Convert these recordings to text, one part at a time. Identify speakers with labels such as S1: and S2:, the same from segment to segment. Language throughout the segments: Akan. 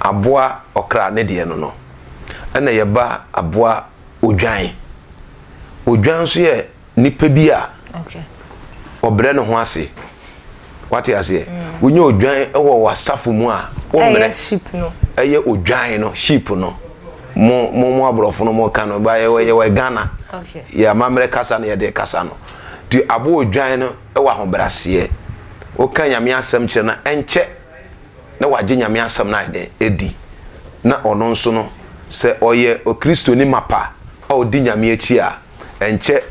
S1: Aboa ɔkra ne deɛ no no. Ɛna yɛba aboa odwan. Odwan nso yɛ nipa bi a ɔbrɛ ne ho ase. Wate aseɛ? Wonya odwan wɔ w'asafo mu a, wommrɛ.
S2: Ɛyɛ sheep no.
S1: Ɛyɛ odwan no, sheep no. Mo mo mo aborɔfo no mo ka no, ba yɛwɔ yɛwɔ Ghana. Yɛ amammerɛ kasa no yɛde kasa no. Nti aboa odwan no wɔ ahobrɛaseɛ. Woka Nyame asɛm kyerɛ no a, ɛnkyɛ na wagye Nyame asɛm no ayɛ dɛn? Adi. Na ɔno nso no, sɛ ɔyɛ Okristoni mapa a ɔdi Nyame akyi a, ɛnkyɛ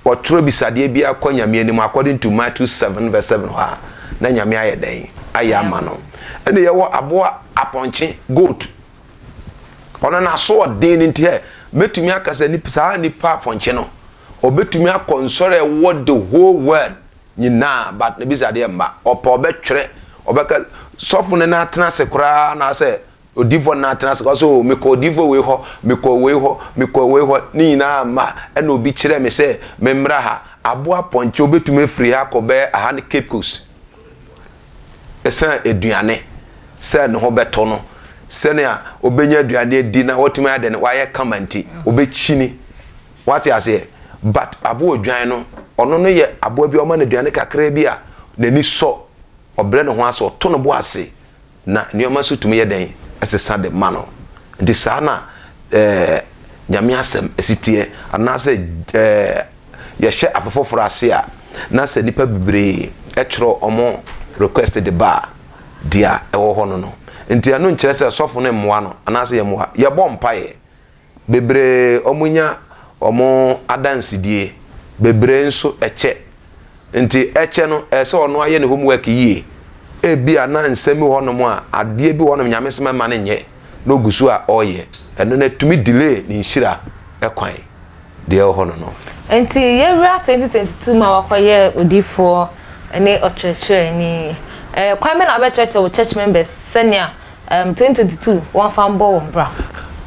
S1: ɔtwerɛ abisadeɛ biara kɔ Nyame anim according to Matthew 7 verse 7 hɔ a, na Nyame ayɛ dɛn? Ayɛ ama no. Ɛna yɛwɔ aboa apɔnkye, goat. Ɔno n'asoɔden no nti ɛ, mɛtumi aka sɛ saa nipa apɔnkye no, ɔbɛtumi akɔ nsɔre a ɛwɔ the whole world nyinaa but n'abisadeɛ mma. Ɔpɛ ɔbɛtwerɛ, ɔbɛka, sɔfo no n'atena ase koraa anaasɛ odiifoɔ no n'atena ase koraa sɛ o mekɔ odiifoɔ wei hɔ, mekɔ wei hɔ, mekɔ wei hɔ, ne nyinaa mma ɛna obi kyerɛ me sɛ memmra ha. Aboa pɔnkye ɔbɛtumi afiri ha akɔ bɛyɛ aha ne Cape Coast. Ɛsiane aduane sɛ ne ho bɛtɔ no, sɛnea ɔbɛnya aduane adi na watumi ayɛ dɛn, wayɛ kama nti, ɔbɛkyini. Wate aseɛ? But aboa odwan no, ɔno no yɛ aboa bi a ɔma no aduane kakraa bi a n'ani sɔ, ɔbrɛ ne ho ase, ɔto ne bo ase, na nneɛma nso tumi yɛ dɛn? Ɛsesa de ma no. Nti saa na ɛɛ Nyame asɛm si teɛ, anaasɛ ɛɛ yɛhyɛ afe foforɔ ase a, na sɛ nnipa bebree twerɛ wɔn request de ba a, deɛ ɛwɔ hɔ no no. Nti ɛno nkyerɛ sɛ sɔfo no mmoa no anaasɛ yɛmmoa. Yɛbɔ mpaeɛ. Bebree wɔnya wɔn adansedie, bebree nso ɛkyɛ. Nti ɛkyɛ no, ɛsɛ sɛ ɔno ayɛ ne homework yie. Ebia na nsɛm bi wɔ hɔnom a, adeɛ bi wɔ hɔnom Nyame se mɛma no nyɛ, na ɔgu so a ɔreyɛ. Ɛno no ɛtumi delay ne nhyira kwan, deɛ ɛwɔ hɔ no no.
S2: Nti yɛwura 2022 mu a wakɔyɛ odiyifoɔ ne ɔkyerɛkyerɛni. Kwan bɛn na wobɛkyerɛkyerɛ wo church members sɛnea Erm 2022 wɔnfa mbɔ wɔn bra.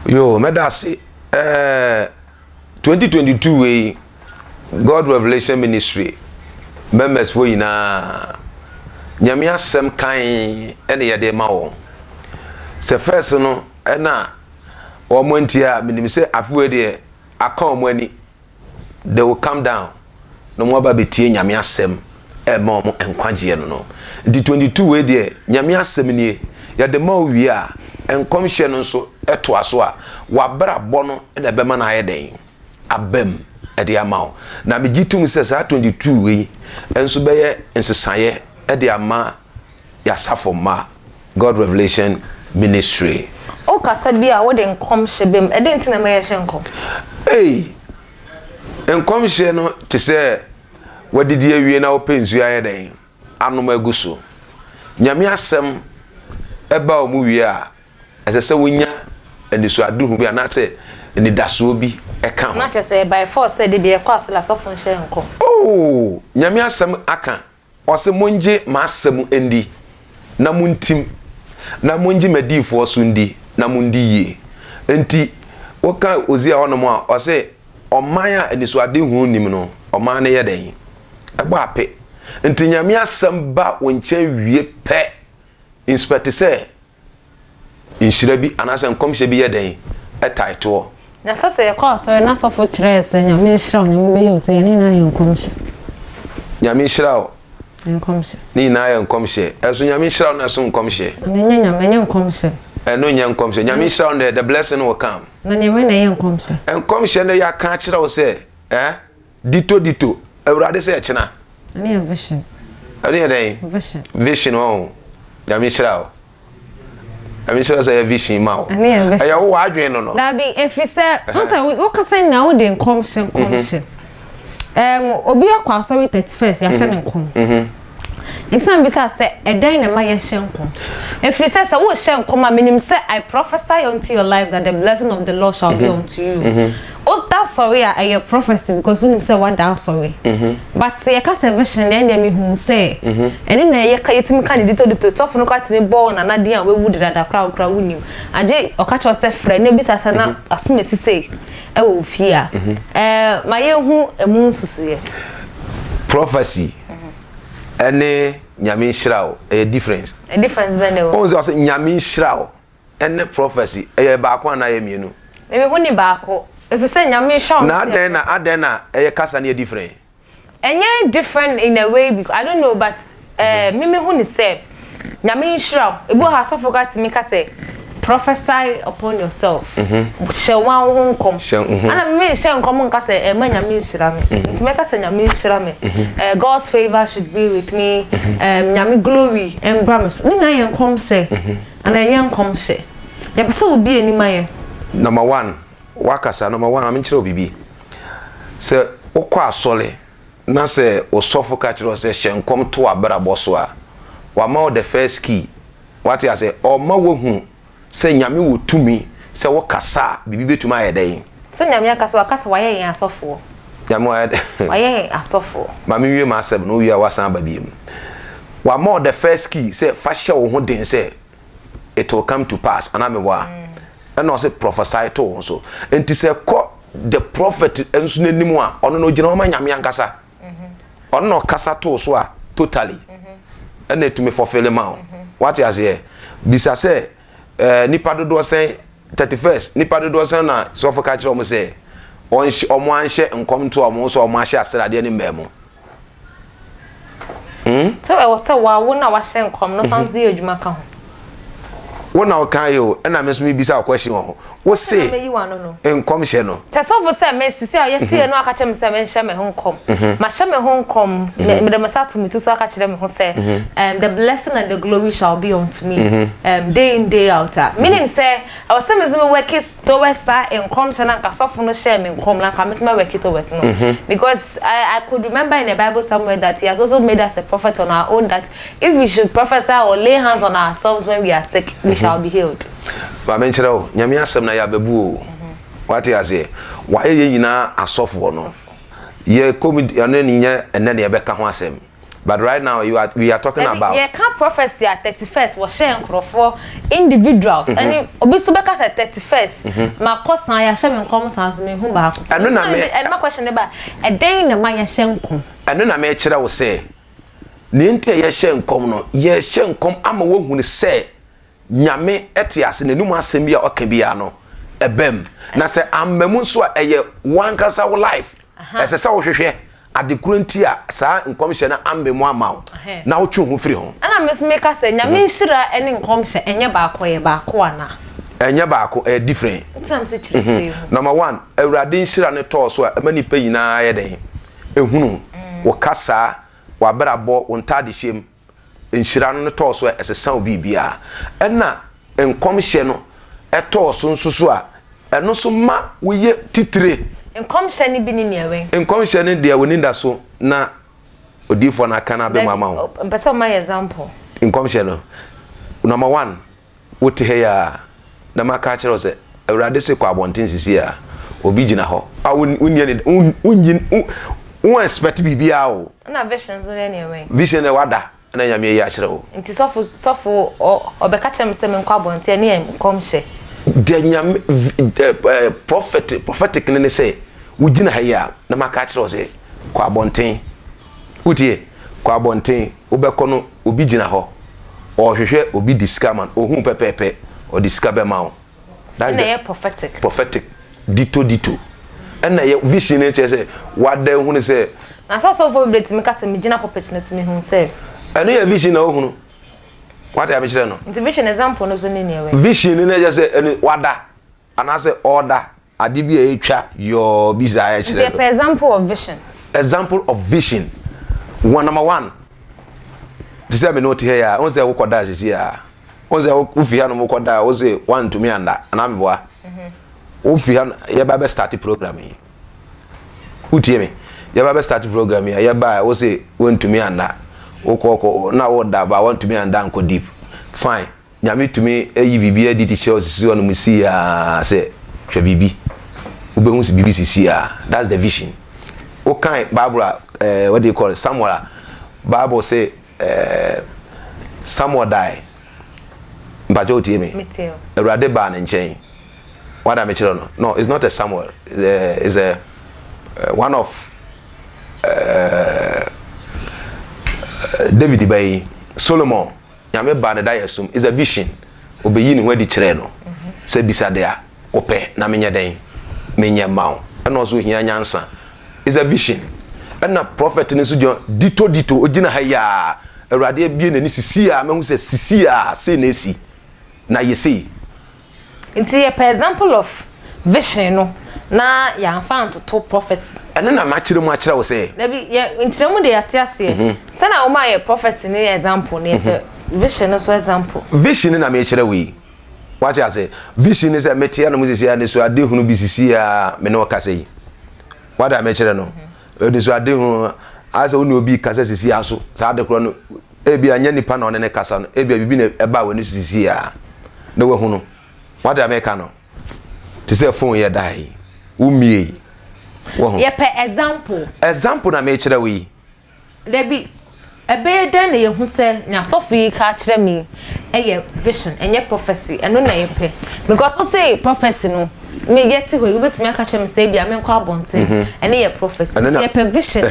S1: Yoo mɛda ase ɛɛ 2022 wei God Revelation Ministry members foɔ nyinaa Nyame asɛm kan ɛna yɛde ma wɔn sɛ first no ɛna wɔn nti a menim sɛ afe wei deɛ aka wɔn ani they will come down na wɔn aba bɛtie Nyame asɛm ɛma wɔn nkwagyeɛ no no. Nti 22 wei deɛ Nyame asɛm nie, yɛde ma wo wie a, nkɔmhyɛ no nso ɛtoa so a, w'abrabɔ no na ɛbɛma no ayɛ dɛn? Aba mu ɛde ama wo. Na megye tom sɛ saa 22 wei nso bɛyɛ nsesaeɛ ɛde ama Y'asafo mma God Revelation Ministry.
S2: Wo kasa bi a wode nkɔmhyɛ ba mu, ɛdɛn nti na ɛma yɛhyɛ nkɔm?
S1: Ei! Nkɔmhyɛ no te sɛ woadidi awie na wopɛ nsuo ayɛ dɛn? Anom agu so. Nyame asɛm ba wo mu wie a, ɛsɛ sɛ wonya anisoadehu bi anaasɛ anidasoɔ bi ka ho.
S2: Na kyerɛ sɛ by force sɛ da bi yɛkɔ asɔre a asɔfo nhyɛ nkɔm?
S1: Oh! Nyame asɛm aka Ɔse, Mongye m'asɛm ndi, na montim, na mongye m'adiyifoɔ so ndi, na mondi yie. Enti, woka Hosea hɔnom a, ɔse, Ɔman a anisoadehunu nnim no, ɔman no yɛ dɛn? Ɛbɔ ape. Enti Nyame asɛm ba wo nkyɛn wie pɛ, inspect sɛ nhyira bi anaasɛ nkɔmhyɛ bi yɛ dɛn ɛtae toɔ.
S2: Na sɛ sɛ yɛkɔ asɔre na sɔfo kyerɛ yɛ sɛ Nyame nhyira wo, Nyame bɛyɛ wo sei a, ne nyinaa yɛ nkɔmhyɛ.
S1: Nyame nhyira wo.
S2: Nkɔmhyɛ.
S1: Ne nyinaa yɛ nkɔmhyɛ. Ɛso Nyame nhyira wo no ɛso nkɔmhyɛ.
S2: Ɛno nyɛ Nyame, ɛnyɛ nkɔmhyɛ.
S1: Ɛno nyɛ nkɔmhyɛ. Nyame nhyira wo no deɛ, the blessing will come.
S2: Na nea wei na ɛyɛ nkɔmhyɛ.
S1: Nkɔmhyɛ no yɛaka akyerɛ wo sɛ, eh, dito dito, Awurade sɛ ɛkyena.
S2: Ɛno yɛ vision.
S1: Ɛno yɛ dɛn?
S2: Vision.
S1: Vision ɔn. Nyame nhyira wo. Nyame nhyira sɛ ɛyɛ vision ma wo.
S2: Ɛno yɛ vision.
S1: Ɛyɛ wo w'adwene no no.
S2: Dabi, ɛfiri sɛ, wo sɛ wokasa nyinaa wode nkɔmhyɛ nkɔmhyɛ. Ɛm, obi akɔ asɔre 31st, yɛahyɛ no nkɔm. Nti na mebisa sɛ, ɛdɛn na ɛma yɛhyɛ nkɔm? Ɛfiri sɛ, sɛ worehyɛ nkɔm a, menim sɛ I prophesy unto your life that the blessing of the Lord shall be unto you. Woda sɔre a, ɛyɛ prophecy because wonim sɛ woada asɔre. But sɛ yɛka sɛ vision deɛ, ɛndeɛ mehu sɛ ɛno na yɛka yɛtumi ka no ditodito. Sɔfo no koraa tumi bɔ wo nana din a wawu dedada koraa a wo koraa wonnim. Agye ɔka kyerɛ wo sɛ frɛ na bisa sɛ na asom asi sei wɔ wo fie a. Ɛɛ ma yɛnhu ɛmu nsusuiɛ.
S1: Prophecy ɛne Nyame nhyira wo ɛyɛ difference.
S2: Difference bɛn na ɛwɔ mu?
S1: Wohu sɛ ɔsɛ Nyame nhyira wo. ne prophecy ɛyɛ baako anaa ɛyɛ mmienu?
S2: Me mehu ne baako. Efisɛ Nyame hyɛ wɔn
S1: Na adɛn na adɛn na ɛyɛ kasa no yɛ different?
S2: Ɛnyɛ different in a way because I don't know but eh, me mehu ne sɛ Nyame nhyira wo. Ebi wɔ hɔ asɔfo koraa tumi ka sɛ prophesy upon yourself. Hyɛ wo ara wo ho nkɔm.
S1: Hyɛ mhm.
S2: Ɛna me menhyɛ nkɔm nka sɛ ɛma Nyame nhyira me. Nti mɛka sɛ Nyame nhyira me. Eh, God's favour should be with me. Eh, Nyame glory mbra me so. Ne nyinaa yɛ nkɔmhyɛ. Anaa ɛnyɛ nkɔmhyɛ. Yɛpɛ sɛ obi anim ayɛ.
S1: Number one, wakasa. Number one, ma menkyerɛ wo biribi. Sɛ wokɔ asɔre na sɛ wo sɔfo ka kyerɛ wo sɛ hyɛ nkɔm to w'abrabɔ so a, wama wo the first key. Wate aseɛ? Ɔma woahunu sɛ Nyame wɔ tumi sɛ wokasa a, biribi bɛtumi ayɛ dɛn?
S2: Sɛ Nyame ankasa waka sɛ wayɛ yɛn asɔfoɔ.
S1: Nyame wayɛ dɛn?
S2: Wayɛ yɛn asɔfoɔ.
S1: Ma menwie m'asɛm no, wowie a woasan aba biom. Wama wo the first key sɛ fa hyɛ wo ho den sɛ it will come to pass, anaa meboa? Ɛna ɔse prophesy to wo ho so. Nti sɛ kɔ the prophet nso n'anim a, ɔno no ogyina hɔ ma Nyame ankasa. Ɔno na ɔkasa to wo so a totally. Ɛna etumi fulfill ma wo. Wate aseɛ? Bisa sɛ eh, nipa dodoɔ sɛn 31st nipa dodoɔ sɛn na sɔfo ka kyerɛ wɔn sɛ wɔn anhyɛ nkɔm nto wɔn so wɔn ahyɛ asradeɛ ne mmaa mu.
S2: Hmm? Sɛ ɛwɔ sɛ wawo na wahyɛ nkɔm no san so yɛ adwuma ka ho.
S1: Wo na ɔka yɛ o, ɛna me nso mebisa wo question wɔ ho. Wo se nkɔmhyɛ no.
S2: Sɛ sɔfo sɛ me sisi a yɛte yɛ no aka kyerɛ me sɛ menhyɛ me ho nkɔm. Mhm. Mahyɛ me ho nkɔm. Mhm. Mede me nsa ato me ti so aka kyerɛ me ho sɛ mhm. the blessing and the glory shall be unto me day in day out. A meaning sɛ ɛwɔ sɛ me nso me work towards saa nkɔmhyɛ na nka sɔfo no hyɛɛ me nkɔm na nka me nso me work towards no. Because I could remember in the Bible somewhere that he has also made us a prophet on our own that if we should prophesy or lay hands on ourselves when we are sick, we shall be healed.
S1: Ma menkyerɛ wo, Nyame asɛm na yɛabɛbu o. Wate aseɛ? Wayɛ yɛn nyinaa asɔfoɔ no. Yɛ kɔm ɛno ne nyɛ ɛnɛ na yɛbɛka ho asɛm. But right now you are, we are talking about.
S2: Yɛka prophecy a 31st wɔhyɛɛ nkorɔfoɔ individuals ɛne obi nso bɛka sɛ 31st makɔ saa yɛahyɛ me nkɔm saa nso menhu baako.
S1: Ɛno na me.
S2: Ɛno ma question ne ba ɛdɛn na ɛma yɛhyɛ nkɔm?
S1: Ɛno na mekyerɛ wo sɛ nea nti a yɛhyɛ nkɔm no yɛhyɛ nkɔm ama woahunu sɛ Nyame te ase, n'anum asɛm bi a ɔka biara no, ɛbam. Na sɛ amma mu nso a, ɛyɛ w'ankasa wo life. Ɛsɛ sɛ wohwehwɛ ade koro nti a saa nkɔmhyɛ no amma mu ama wo, na wotwe wo ho firi ho.
S2: Ɛna me nso meka sɛ, Nyame nhyira ne nkɔmhyɛ ɛnyɛ baako, ɛyɛ baako anaa?
S1: Ɛnyɛ baako, ɛyɛ different.
S2: Nti na mese kyerɛkyerɛ mu.
S1: Number one, Awurade nhyira no tɔɔ so a, ɛma nnipa nyinaa yɛ dɛn? Ehunu wo kasaa, w'abrabɔ, wo ntaadehyɛ mu. Nhyira no tɔɔ so a, ɛsesa wo biribiara. Ɛna nkɔmhyɛ no tɔɔ so nso so a, ɛno nso ma woyɛ titire.
S2: Nkɔmhyɛ no bi ne nea wɛn?
S1: Nkɔmhyɛ no deɛ w'ani da so na odiyifoɔ no aka no abɛ mu ama wo.
S2: Mpɛ sɛ ɔma yɛ example.
S1: Nkɔmhyɛ no, number one, Wote ha yi ara na maka akyerɛ wo sɛ, Awurade se kɔ abɔnten sisi a, obi gyina hɔ a wonni ani, wonnyi, wo expect biribiara o.
S2: Ɛna vision nso yɛ nea wɛn?
S1: Vision na wada na Nyame ayi akyerɛ wo.
S2: Nti sɔfo, sɔfo ɔbɛka kyerɛ me sɛ menkɔ abɔnten ɛno yɛ nkɔmhyɛ?
S1: Deɛ Nyame, prophet, prophetic no ne sɛ, wogyina ha yi a na maka akyerɛ wo sɛ kɔ abɔnten. Wotie? Kɔ abɔnten, wobɛkɔ no, obi gyina hɔ, ɔrehwehwɛ obi de sika ama no, ohuu pɛpɛɛpɛ, ɔde sika bɛma wo.
S2: That's the ɛna ɛyɛ prophetic.
S1: Prophetic, dito dito. Ɛna ɛyɛ vision no kyerɛ sɛ wada ehunu sɛ.
S2: Na sɛ asɔfoɔ bebree tumi ka sɛ megyina pulpit no so mehu sɛ.
S1: Ɛno yɛ vision na ohunu. Wate amekyerɛ no?
S2: Nti vision example no so ne nea wɛ.
S1: Vision no na ɛkyerɛ sɛ ɛne wada anaasɛ ɔreda. Ade bi a etwa yɔɔ bi saa ɛkyerɛ no.
S2: Nti yɛpɛ example of vision.
S1: Example of vision. One number one. Te sɛ me ne wo te ha yi a, wohu sɛ wokɔ da sisi a. Wohu sɛ wofi ha nom wokɔ da a, wo se woantumi anda anaa meboa. Mhm. Wofi ha yɛba bɛ start program yi. Wotie me? Yɛba bɛ start program yi a yɛba a wo se woantumi anda. Wokɔ kɔ na woda ba woantumi anda ankɔ deep. Fine. Nyame tumi yi biribi adi de kyerɛ wo sisi hɔ nom sii aa sɛ hwɛ biribi wobɛhu sɛ biribi sisi aa that's the vision wokan bible a eh, what do you call it Samuel a bible say eh, Samuel die mpakyɛ wotie me awurade baa ne nkyɛn wada mekyerɛ no no it's not a Samuel it's a, it's a uh, one of uh, David ba yi Solomon Nyame baa ne daeɛsom is a vision. Ɔbɛyii ne ho adi kyerɛɛ no sɛ, Bisa deɛ wopɛ na menyɛ dɛn? Menyɛ mma wo. Ɛna ɔse ohia nyansa. It's a vision. Ɛna prophet no nso gyina dito dito, ɔgyina ha yi ara, Awurade abue n'ani sisi a mahu sɛ sisi a sei na asi, na yɛ sei.
S2: Nti yɛpɛ example of vision no na yɛamfa antoto prophecy.
S1: Ɛno na makyerɛ mu akyerɛ wo sɛ.
S2: Dabi, yɛ nkyerɛ mu deɛ yɛate aseɛ. Sɛnea womaa yɛ prophecy no yɛ example no, yɛpɛ vision no nso example.
S1: Vision no na mekyerɛ wo yi. Wate ase? Vision ne sɛ mete anom sisi a anisoadehunu bi sisi a me ne wo kasa yi. Wate a mekyerɛ no? Anisoadehunu ayɛ sɛ wo ne obi kasa sisi a so saa ade korɔ no ebi a nyɛ nipa na ɔne ne kasa no ebi a biribi na ɛbaa w'ani so sisi a na wahu no. Wate a meka no? Te sɛ phone yɛ da yi womie yi.
S2: Wahu? Yɛpɛ example.
S1: Example na mekyerɛ wo yi.
S2: Dabi, ɛbɛyɛ dɛn na yɛahu sɛ nea sɔfo yi reka akyerɛ me yi yɛ vision, ɛnyɛ prophecy? Ɛno na yɛpɛ. Because wo se prophecy no, me yɛte hɔ yi, wobɛtumi aka kyerɛ me sɛ ebia menkɔ abɔnten, mhm. ɛne yɛ prophecy. Nti yɛpɛ vision.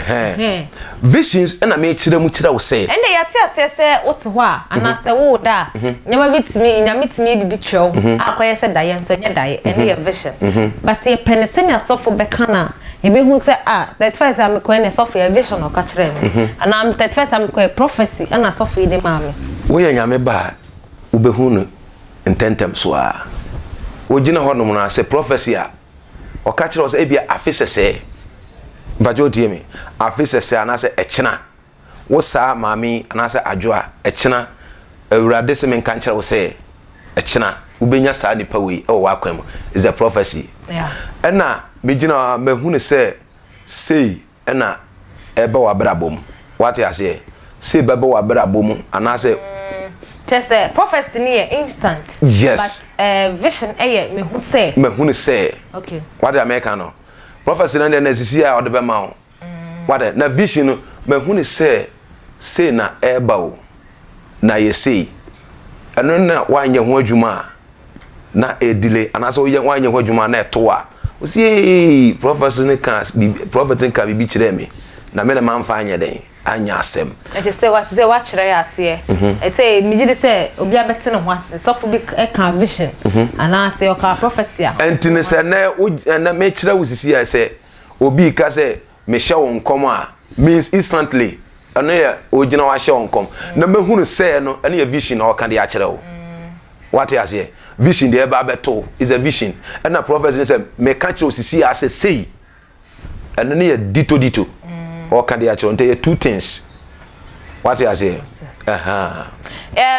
S1: Vision ɛna mekyerɛ mu kyerɛ wo sɛ.
S2: Ɛnna yɛate aseɛ sɛ wote hɔ a, mhm. anaasɛ woda a, mhm. nneɛma bi tumi, nyame tumi yɛ biribi kyerɛ wo, akɔyɛ sɛ daeɛ nso ɛnyɛ daeɛ, ɛne yɛ vision. But yɛpɛ no sɛnea sɔfo bɛka no a, Yɛbɛhu sɛ ah 31st a mekɔɛ no sɔfo yɛ vision na ɔka kyerɛɛ me mhm. anaa 31st a mekɔɛ prophecy ɛna sɔfo yi de maa me.
S1: Woyɛ nyame ba a wobɛhu no ntɛntɛm so a wogyina hɔ nom no sɛ prophecy a ɔka kyerɛ wo sɛ ebia afe sɛsɛɛ mpakyɛ wotie me afe sɛsɛɛ anaasɛ ɛkyena Wo saa maame yi anaasɛ Adwoa, ɛkyena, Awurade se menka nkyerɛ wo sɛ, ɛkyena, wobɛnya saa nipa wei wɔ w'akwan mu. It's a prophecy. Ɛna megyina hɔ a, mahunu sɛ sei ɛna ɛba w'abrabɔ mu. Wate aseɛ? Sei bɛba w'abrabɔ mu anaasɛ.
S2: Kyerɛ sɛ prophecy no yɛ instant.
S1: Yes.
S2: But uh, vision ɛyɛ mehu sɛ.
S1: Mahunu sɛ.
S2: Okay.
S1: Wate ameka no? Prophecy no deɛ na esisi a ɔde bɛma wo. Wate? Na vision no, mahu no sɛ sei na ɛreba o, na yɛ sei. Ɛno na woanyɛ ho adwuma a, na ɛdelay, anaasɛ woyɛ woanyɛ ho adwuma a na ɛto a. Wosi ee, prophet no ka biribi, prophet no ka biribi kyerɛɛ me, na me na mamfa anyɛ dɛn, anyɛ asɛm.
S2: Ɛkyɛ sɛ wate sɛ woakyerɛ yɛ aseɛ. Ɛsɛ megye di sɛ obiara bɛte ne ho ase. Sɔfo bi ka vision anaasɛ ɔka prophecy a.
S1: Ɛnti no sɛ ɛnɛ wo ɛnɛ mekyerɛ wo sisi a sɛ Obi reka sɛ mehyɛ wo nkɔm a, means instantly ɛno yɛ ogyina hɔ ahyɛ wo nkɔm. Na mehunu sɛ no, ɛno yɛ vision na ɔka de akyerɛ wo. Wate aseɛ? Vision deɛ ɛba abɛto wo is a vision. Ɛna prophecy no sɛ meka kyerɛ wo sisi a sɛ sei. Ɛno no yɛ dito dito. Ɔka de akyerɛ wo. Nti ɛyɛ two things. Wate aseɛ? Ɛhaa.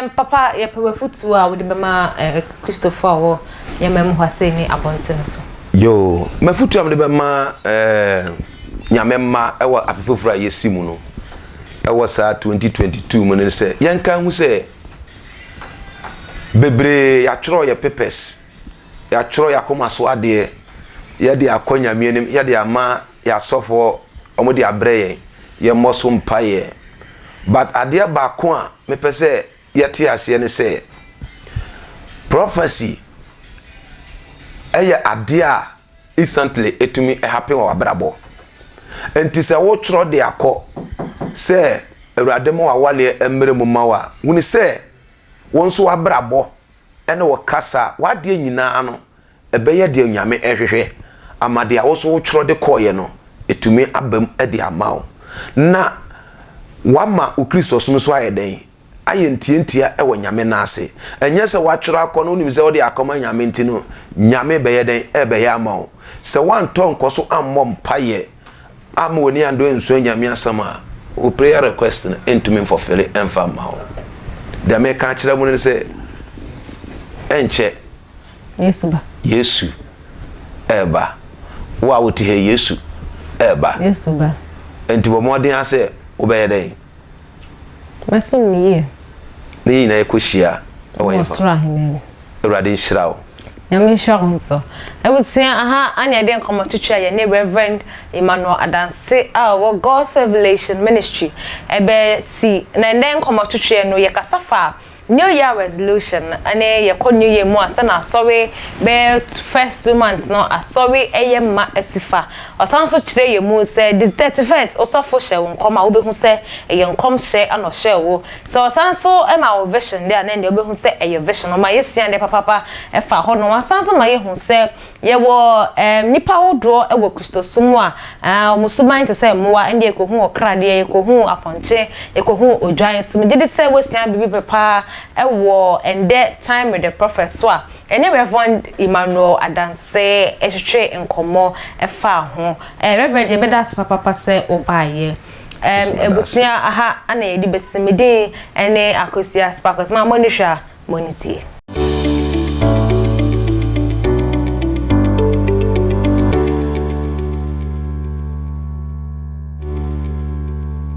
S2: Um, papa, yɛpɛ w'afotuo a wode bɛma eh, Kristofo a wɔ yɛn mu hɔ ase ne abɔnten so.
S1: Yoo, m'afotuo a mede bɛma eh, Nyame mma ɛwɔ afe foforɔ a yɛsi mu no, ɛwɔ saa 2022 mu no ne sɛ, yɛnka hu sɛ bebree yɛatwerɛ yɛ papers, yɛatwerɛ yɛ akoma so adeɛ, yɛde akɔ Nyame anim, yɛde ama yɛ asɔfoɔ, wɔn de abrɛ yɛn, yɛmmɔ so mpaeɛ. But adeɛ baako a mepɛ sɛ yɛte aseɛ ne sɛ, prophecy ɛyɛ adeɛ a instantly ɛtumi happen wɔ w'abrabɔ. Nti sɛ wotwerɛ de akɔ sɛ Awurade ma w'awaleɛ mmerɛ mu ma wo a, hunu sɛ wo nso w'abrabɔ ɛne wo kasa, w'adeɛ nyinaa no ɛbɛyɛ deɛ Nyame ɛhwehwɛ ama deɛ wo nso wotwerɛ de kɔeɛ no ɛtumi aba mu de ama wo. Na wama wo Kristosom nso ayɛ dɛn? Ayɛ ntiantia wɔ Nyame nan ase. Ɛnyɛ sɛ woatwerɛ akɔ no wonim sɛ wode akɔma Nyame nti no Nyame bɛyɛ dɛn? Ɛbɛyɛ ama wo. Sɛ woantɔ nkɔ so ammɔ mpaeɛ amma w'ani andɔ ansua Nyame asɛm a, wo prayer request no ɛntumi mfɔfele ɛmfa mma wo. Deɛ meka akyerɛ mo no ne sɛ ɛnkyɛ
S2: Yesu ba.
S1: Yesu ɛɛba. Wo a wote ha yi, Yesu ɛɛba.
S2: Yesu ba.
S1: Enti bɔ mmɔden ara sɛ wobɛyɛ dɛn?
S2: Mɛsom no yie.
S1: Na yɛn nyinaa yɛkɔhyia
S2: wɔ hefa? Soro ahemman mu.
S1: Awurade nhyira wo.
S2: Nyame nhyira wo nso. Abusua, aha ana yɛde nkɔmmɔ twetwe a yɛne Rev. Emmanuel Adanse a ɔwɔ God's Revelation Ministry ɛbɛsi. Na ɛnnɛ nkɔmmɔ twetweɛ no, yɛkasa fa. New Year resolution ne yɛkɔ New Year mu a sɛ na asɔre bɛyɛ first 2 months no asɔre ɛyɛ ma asi fa. Ɔsan nso kyerɛ yɛn mu sɛ the 31st osɔfo hyɛ wo nkɔm a, wobɛhu sɛ ɛyɛ nkɔmhyɛ ana ɔhyɛ wo. Sɛ ɔsan nso ma wo vision de a, na ɛndeɛ wobɛhu sɛ ɛyɛ vision. Ɔma yɛsua deɛ papapa ɛfa hɔ no. Wasan nso ma yɛhu sɛ yɛwɔ nipa ahodoɔ ɛwɔ Kristosom mu a wɔn suban te sɛ mmoa. Ɛnde yɛkɔhu ɔkradeɛ, yɛkɔhu apɔnkye, yɛkɔhu odwan. So megye di sɛ wɔasua biribi paa ɛwɔ ɛndɛ Time with the Prophet so a ɛne Reverend Emmanuel Adanse ɛhwehwɛ nkɔmmɔ ɛfa ho. Reverend, yɛbɛda ase papapa sɛ ɔbaayɛ. Abusua, aha ana yɛde bɛsi. Me din ɛne Akosua Sparkles. Maa mo ani hwɛ a, mo ani tie.